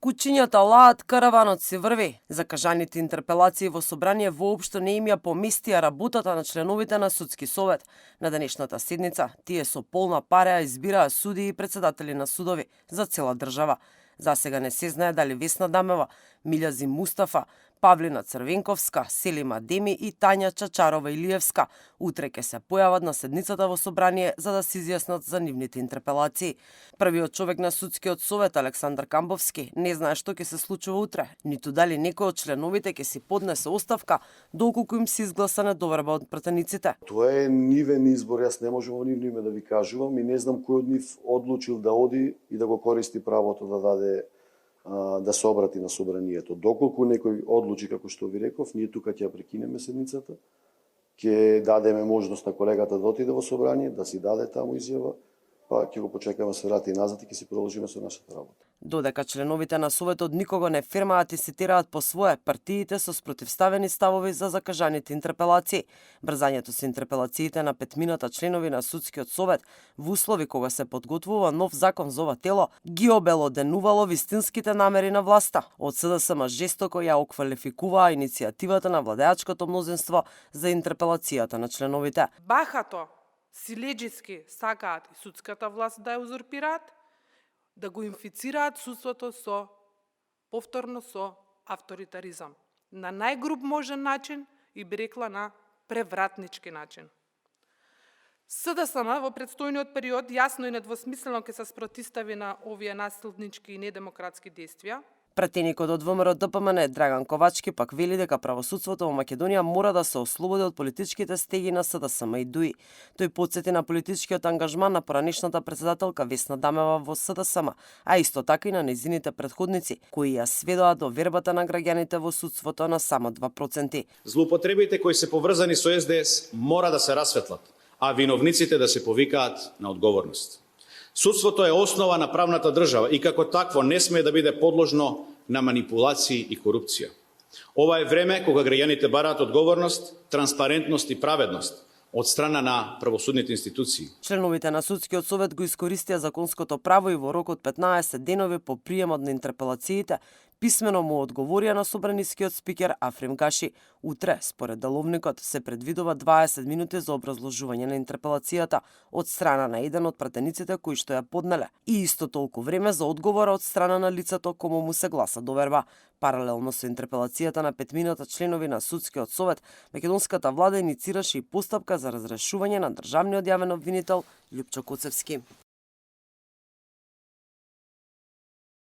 Кучињата лаат, караванот си врви. Закажаните интерпелации во собрание воопшто не им ја поместија работата на членовите на судски совет. На денешната седница тие со полна пареа избираа суди и председатели на судови за цела држава. Засега не се знае дали Весна Дамева, Милјази Мустафа, Павлина Црвенковска, Селима Деми и Тања Чачарова Илиевска утре ќе се појават на седницата во собрание за да се изјаснат за нивните интерпелации. Првиот човек на судскиот совет Александар Камбовски не знае што ќе се случува утре, ниту дали некој од членовите ќе си поднесе оставка доколку им се изгласа недоверба од пратениците. Тоа е нивен избор, јас не можам во нивно име да ви кажувам и не знам кој од нив одлучил да оди и да го користи правото да даде да се обрати на собранието. Доколку некој одлучи, како што ви реков, ние тука ќе ја прекинеме седницата, ќе дадеме можност на колегата да отиде во собрание, да си даде таму изјава, па ќе го почекаме се врати назад и ќе си продолжиме со нашата работа. Додека членовите на Советот никого не фирмаат и цитираат по свое, партиите со спротивставени ставови за закажаните интерпелации. Брзањето со интерпелациите на петмината членови на Судскиот совет во услови кога се подготвува нов закон за ова тело, ги обелоденувало вистинските намери на власта. Од СДСМ жестоко ја оквалификуваа иницијативата на владеачкото мнозинство за интерпелацијата на членовите. Бахато, силеџиски сакаат и судската власт да ја узурпираат, да го инфицираат судството повторно со авторитаризам. На најгруб можен начин и би рекла на превратнички начин. СДСМ во предстојниот период јасно и недвосмислено ќе се спротивстави на овие насилнички и недемократски действија. Пратеникот од ВМРО ДПМН Драган Ковачки пак вели дека правосудството во Македонија мора да се ослободи од политичките стеги на СДСМ и ДУИ. Тој потсети на политичкиот ангажман на поранешната председателка Весна Дамева во СДСМ, а исто така и на незините претходници, кои ја сведоа до вербата на граѓаните во судството на само 2%. Злоупотребите кои се поврзани со СДС мора да се расветлат, а виновниците да се повикаат на одговорност. Судството е основа на правната држава и како такво не смее да биде подложно на манипулации и корупција. Ова е време кога граѓаните бараат одговорност, транспарентност и праведност од страна на правосудните институции. Членовите на Судскиот совет го искористија законското право и во рок од 15 денови по приемот на интерпелациите писмено му одговорија на собранискиот спикер Африм Гаши. Утре, според деловникот, се предвидува 20 минути за образложување на интерпелацијата од страна на еден од пратениците кои што ја поднеле и исто толку време за одговора од страна на лицето кому му се гласа доверба. Паралелно со интерпелацијата на петмината членови на Судскиот совет, македонската влада иницираше и постапка за разрешување на државниот јавен обвинител Љупчо Коцевски.